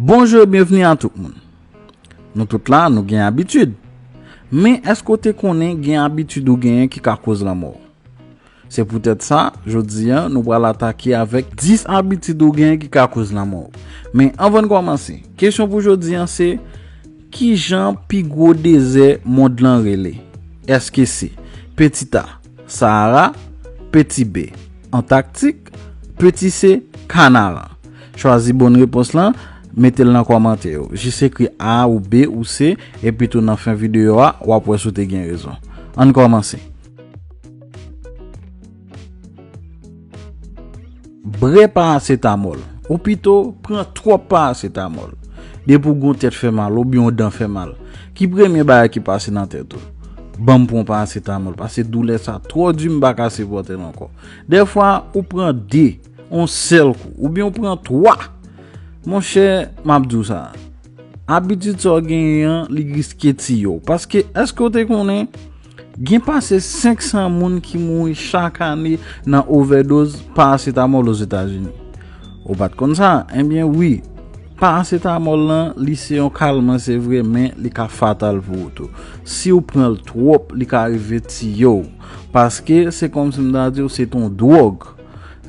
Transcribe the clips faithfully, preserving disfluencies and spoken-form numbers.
Bonjou e byenvni a tout moun. Nou tout la, nou gen abitid. Men èske w te konnen gen abitid ou genyen ki ka koz lanmò w? Se poutèt sa, jodi a, nou pral atake avèk dis abitid ou genyen ki ka koz lanmò w. Men anvan n kòmanse, kesyon pou jodi a se, ki jan pi gwo dezè mond lan rele? Èske se Petit A, Sahara, Petit B, Antaktik, Petit C, Kanaran? Chwazi bòn repons lan, mete l nan kòmantè yo. Jis ekri A ou B ou C, epi tou nan fen videyo a, w ap wè si w te gen rezon. Ann kòmanse. Bwè parasetamòl, ou pito pran twòp parasetamòl. Depi w gen yon tèt fè mal, oubyen yon dan fè mal, ki premye bagay ki pase nan tèt ou? Ban m pran yon parasetamòl, paske doulè sa twò di, m pa ka sipòte l ankò. Dèfwa, ou pran de, yon sèl kou, oubyen ou pran twa. Monchè, m ap di w sa. Abitid sa w genyen an, li riske tiye w. Paske, èske w te konnen, gen pase senk san moun ki mouri chak ane nan ovèdoz parasetamòl Ozetazini? Ou pa t konn sa? Ebyen, wi. Parasetamòl lan, li se yon kalman, se vre, men li ka fatal pou ou tou. Si w pran l twòp, li ka rive tiye w. Paske, se kòmsi m ta di w, se t on dwòg.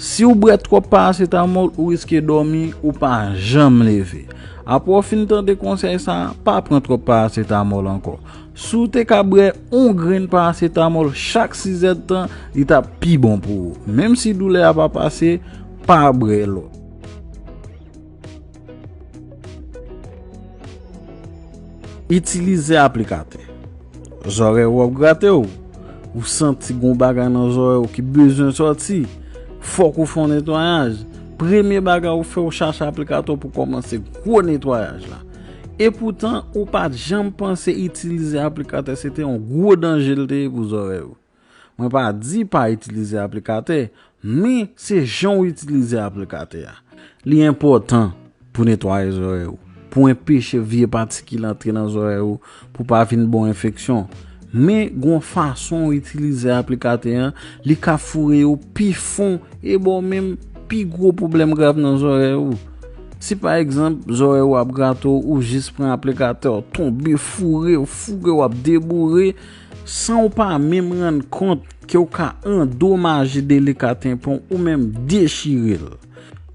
Si w bwè twòp parasetamòl, ou riske dòmi, ou pa janm leve. Apre w fin tande konsèy sa a, pa pran twòp parasetamòl ankò. Si w te ka bwè yon grenn parasetamòl chak sizèdtan, li t ap pi bon pou ou. Menm si doulè a pa pase, pa bwè lòt. Itilize aplikatè. Zòrèy ou ap grate w. Ou santi gon bagay nan zòrèy ou ki bezwen sòti. Fòk ou fè yon netwayaj. Premye bagay ou fè, ou chache aplikatè pou kòmanse gwo netwayaj la. Epoutan, ou pa t janm panse itilize aplikatè se te yon gwo danje l te ye pou zòrèy ou. Mwen pa di pa itilize aplikatè, men se jan w itilize aplikatè a. Li enpòtan pou netwaye zòrèy ou, pou enpeche vye patikil antre nan zòrèy ou, pou pa vin ba w enfeksyon. Men gon fason w itilize aplikatè an, li ka foure yo pi fon e ba w menm pi gwo pwoblèm grav nan zòrèy ou. Si pa egzanp, zòrèy ou ap grate w, ou jis pran aplikatè, w tonbe, foure, w foure, w ap deboure, san w pa menm rann kont ke w ka andomaje delika tenpan w ou menm dechire l,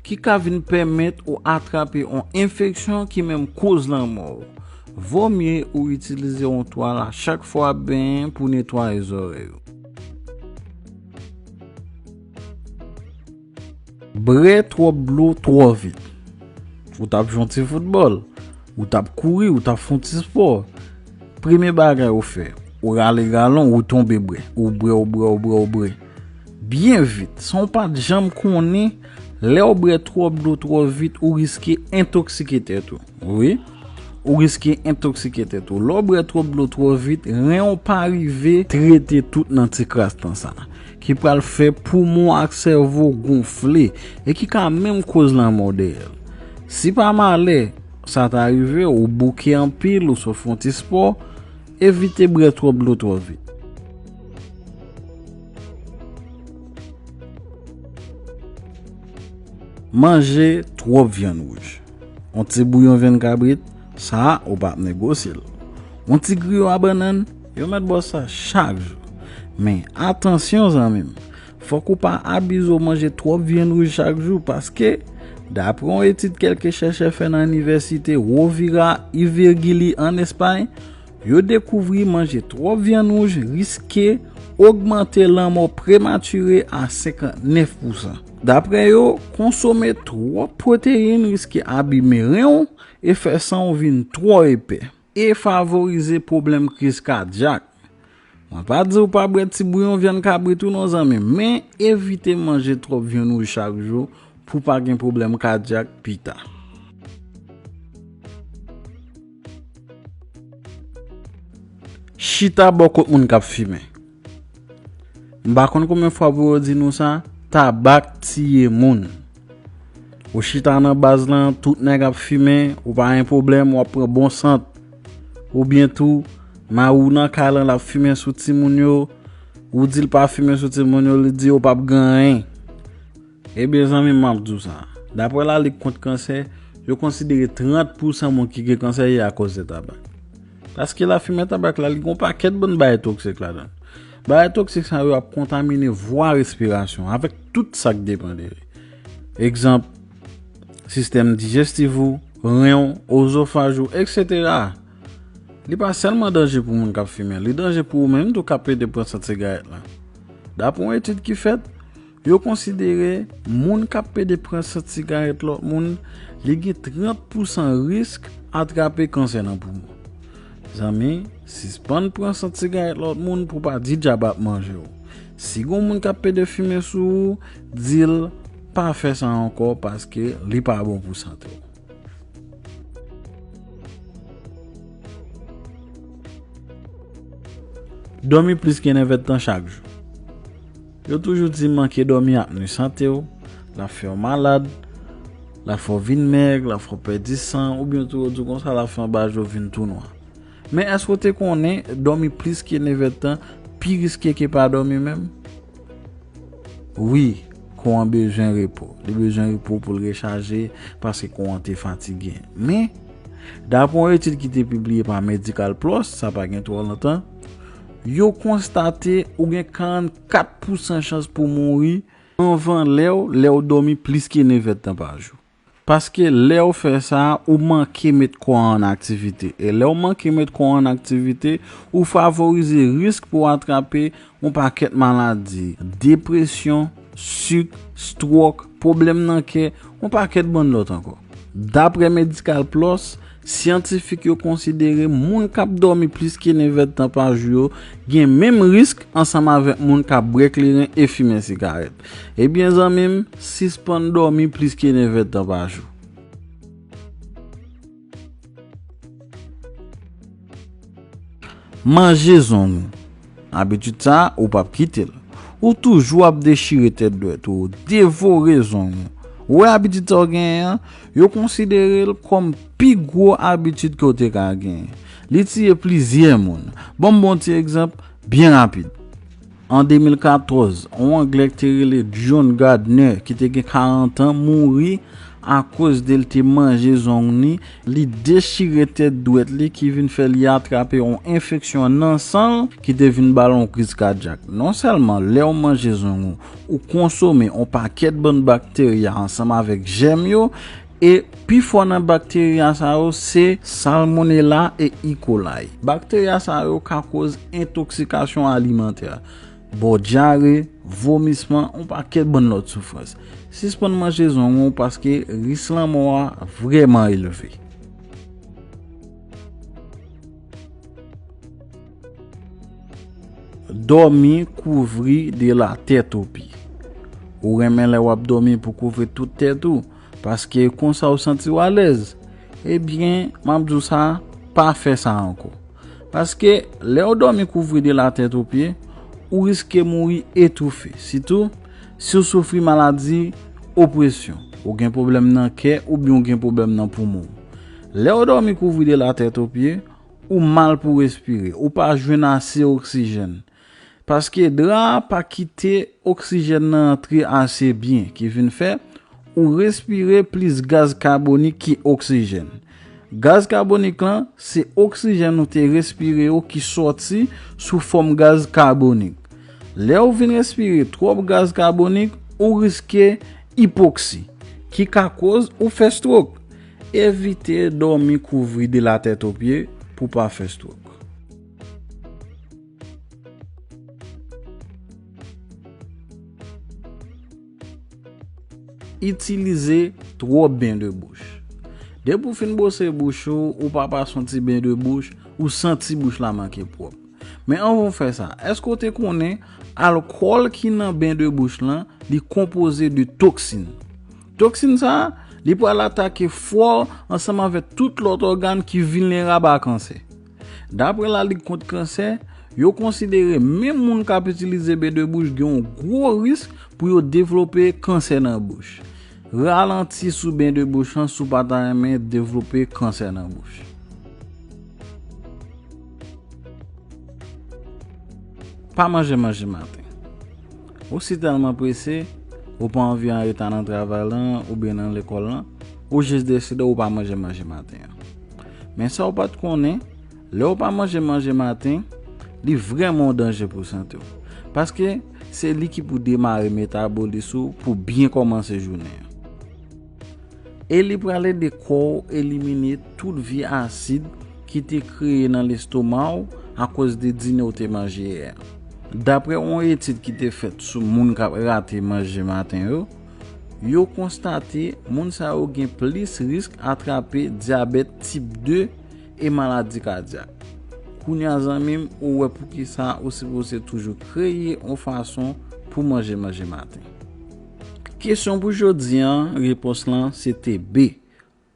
ki ka vin pèmèt ou atrape yon enfeksyon ki menm koz lanmò w. Vòmye ou itilize yon twal a chak fwa w ap benyen pou netwaye zòrèy ou. Bwè twòp dlo twò vit. Ou t ap jwe yon ti foutbòl, ou t ap kouri, ou t ap fè yon ti spò. Premye bagay ou fè, ou rale galon, ou tonbe bwè, ou bwè, ou bwè, ou bwè, ou bwè. Byen vit, san w pa t janm konnen, lè w bwè twòp dlo twò vit, ou riske entoksike tèt ou. Wi, ou riske entoksike tèt ou. Lè w bwè twòp dlo twò vit, ren w pa rive trete tout nan ti kras tan sa, ki pral fè poumon ak sèvo gonfle e ki ka menm koz lanmò dèyè l. Si pa malè sa ta rive w, ou bouke anpil, ou sot fè yon ti spò, evite bwè twòp dlo twò vit. Manje twòp vyann wouj. Yon ti bouyon vyann kabrit, sa a, ou p ap negosye l. Yon ti griyo a bannann, yo mèt ba w sa chak jou. Men, atansyon, zanmi m, fòk ou pa abize w manje twòp vyann wouj chak jou, paske, dapre yon etid kèlke chèchè fè nan inivèsite Rovira i Virgili ann Espay, yo dekouvri manje twòp vyann wouj riske ogmante lanmò prematire a senkantnèf pousan. Dapre yo, konsome twòp pwoteyin riske abime ren w e fè san w vin twò epè e favorize pwoblèm kriz kadyak. Mwen pa di w pa bwè ti bouyon vyann kabrit ou non, zanmi m, men evite manje twòp vyann wouj chak jou pou w pa gen pwoblèm kadyak pita. Chita bò kot moun k ap fimen. M pa konn konbyen fwa pou yo di nou sa, tabak tiye moun. Ou chita nan baz lan, tout nèg ap fimen, ou pa gen pwoblèm, w ap pran bon sant. Oubyen tou, mari w nan kay lan, l ap fimen sou timoun yo, ou di l pa fimen sou timoun yo, li di yo p ap gen anyen. Ebyen, zanmi m, m ap di w sa. Dapre Lalit kont Kansè, Yo konsidere trant pousan moun ki gen kansè ye akoz de tabak. Paske lafimen tabak la, li gen yon pakèt bann bagay toksik ladan l. Bagay toksik sa yo ap kontamine vwa respirasyon avèk tout sa k depann de li. Egzanp, sistèm dijestif ou, ren w, ozofaj ou, etsetera. Li pa sèlman danje pou moun k ap fimen, li danje pou ou menm tou k ap pede pran sant sigarèt la. Dapre yon etid ki fèt, yo konsidere moun k ap pede pran sant sigarèt lòt moun, li gen trant pousan risk atrape kansè nan poumon. Zanmi, sispann pran sant sigarèt lòt moun pou pa di dyab ap manje w. Si gon moun k ap pede fimen sou ou, di l pa fè sa ankò paske li pa bon pou sante w. Dòmi plis ke nèf èdtan chak jou. Yo toujou di manke dòmi ap nwi sante w, l ap fè w malad, l ap fè w vin mèg, l ap fè w pèdi san, oubyen tou yo di w konsa l ap fè anba je w vin tou nwa. Men èske w te konnen dòmi plis ke nèf èdtan pi riske ke pa dòmi menm? Wi, kò an bezwen repo. Li bezwen repo pou l rechaje paske kò an te fatige. Men, dapre yon etid ki te pibliye pa Medical Plus, sa pa gen twò lontan, yo konstate ou gen karannkat pousan chans pou mouri anvan lè w, lè w dòmi plis ke nèf èdtan pa jou. Paske lè w fè sa, ou manke met kò an an aktivite. E lè w manke met kò an an aktivite, ou favorize risk pou w atrape yon pakèt maladi, depresyon, sik, stwòk, pwoblèm nan kè, yon pakèt bann lòt ankò. Dapre Medical Plus, syantifik yo konsidere moun k ap dòmi plis ke nèf èdtan pa jou yo gen menm risk ansanm avèk moun k ap bwè kleren e fimen sigarèt. Ebyen, zanmi m, sispann dòmi plis ke nèf èdtan pa jou. Manje zong ou. Abitid sa a, ou p ap kite l. Ou toujou ap dechire tèt dwèt ou, devore zong ou. Ou wè abitid sa w genyen an, yo konsidere l kòm pi gwo abitid ke w te ka genyen. Li tiye plizyè moun. Ban m ba w yon ti egzanp byen rapid. An de mil katòz, yon Anglè ki te rele John Gardner, ki te gen karant an, mouri akoz de l te manje zong ni, li dechire tèt dwèt li ki vin fè li atrape yon enfeksyon nan san l ki te vin ba l yon kriz kadyak. Non sèlman lè w manje zong ou, ou konsome yon pakèt bann bakterya ansanm avèk jèm yo, e pifò nan bakterya sa yo se Salmonella e E. coli. Bakterya sa yo ka koz entoksikasyon alimantè, ba w dyare, vomisman, yon pakèt bann lòt soufrans. Sispann manje zong ou paske risk lanmò a vrèman elve. Dòmi kouvri de la tèt o pye. Ou renmen lè w ap dòmi pou kouvri tout tèt ou, paske konsa w santi w alèz. Ebyen, m ap di w sa, pa fè sa ankò. Paske lè w dòmi kouvri de la tèt o pye, ou riske mouri etoufe, sitou si w soufri maladi opresyon, ou gen pwoblèm nan kè oubyen ou gen pwoblèm nan poumon w. Lè w dòmi kouvri de la tèt o pye, ou mal pou respire, ou pa jwenn ase oksijèn. Paske dra a pa kite oksijèn nan antre ase byen, ki vin fè ou respire plis gaz kabonik ki oksijèn. Gaz kabonik lan, se oksijèn ou te respire yo ki sòti sou fòm gaz kabonik. Lè ou vin respire twòp gaz kabonik, ou riske ipoksi, ki ka koz ou fè stwok. Evite dòmi kouvri de la tèt o pye pou pa fè stwok. Itilize twòp ben de bouch. Depi w fin bwose bouch ou, ou pa pase yon ti ben de bouch, ou santi bouch la manke pwòp. Men anvan w fè sa, èske w te konnen alkòl ki nan ben de bouch lan, li konpoze de toksin? Toksin sa a, li pral atake fwa w ansanm avèk tout lòt ògàn ki vilnerab a kansè. Dapre Lalig Kont Kansè, yo konsidere menm moun k ap itilize ben de bouch gen yon gwo risk pou yo devlope kansè nan bouch. Ralanti sou ben de bouch lan si w pa ta renmen devlope kansè nan bouch. Pa manje manje maten. Ou si tèlman prese, ou pa anvi an reta nan travay lan oubyen nan lekòl lan, Ou jis deside ou pa manje manje maten an. Men sa ou pa t konnen, lè ou pa manje manje maten, li vrèman yon danje pou sante w. Paske se li ki pou demare metabolis ou pou byen kòmanse jounen an. E li pral ede kò w elimine tout vye asid ki te kreye nan lestoma w akoz de dine w te manje yè a. Daprè yon etid ki te fèt sou moun k ap rate manje maten yo, yo konstate moun sa yo gen plis risk atrape dyabèt tip de e maladi kadyak. Kounye a, zanmi m, ou wè poukisa ou sipoze toujou kreye yon fason pou manje manje maten. Kesyon pou jodi an, repons lan se te B,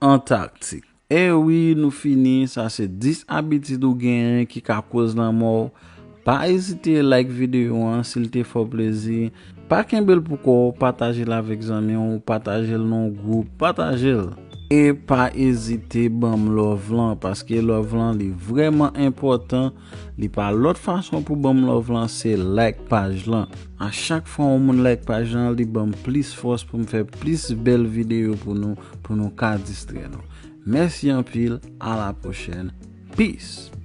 Antaktik. E wi, nou fini. Sa se dis abitid ou genyen ki ka koz lanmò w. Pa ezite like videyo an si l te fè w plezi. Pa kenbe l pou kò w, pataje l avèk zanmi w, pataje l nan yon gwoup, pataje l. E pa ezite ban m love lan, paske love lan li vrèman enpòtan. Li pa lòt fason pou ban m love lan, se like paj lan. A chak fwa yon moun like paj lan, li ban m plis fòs pou m fè plis bèl videyo pou nou, pou nou ka distrè nou. Mèsi anpil, a la pwochèn. Peace.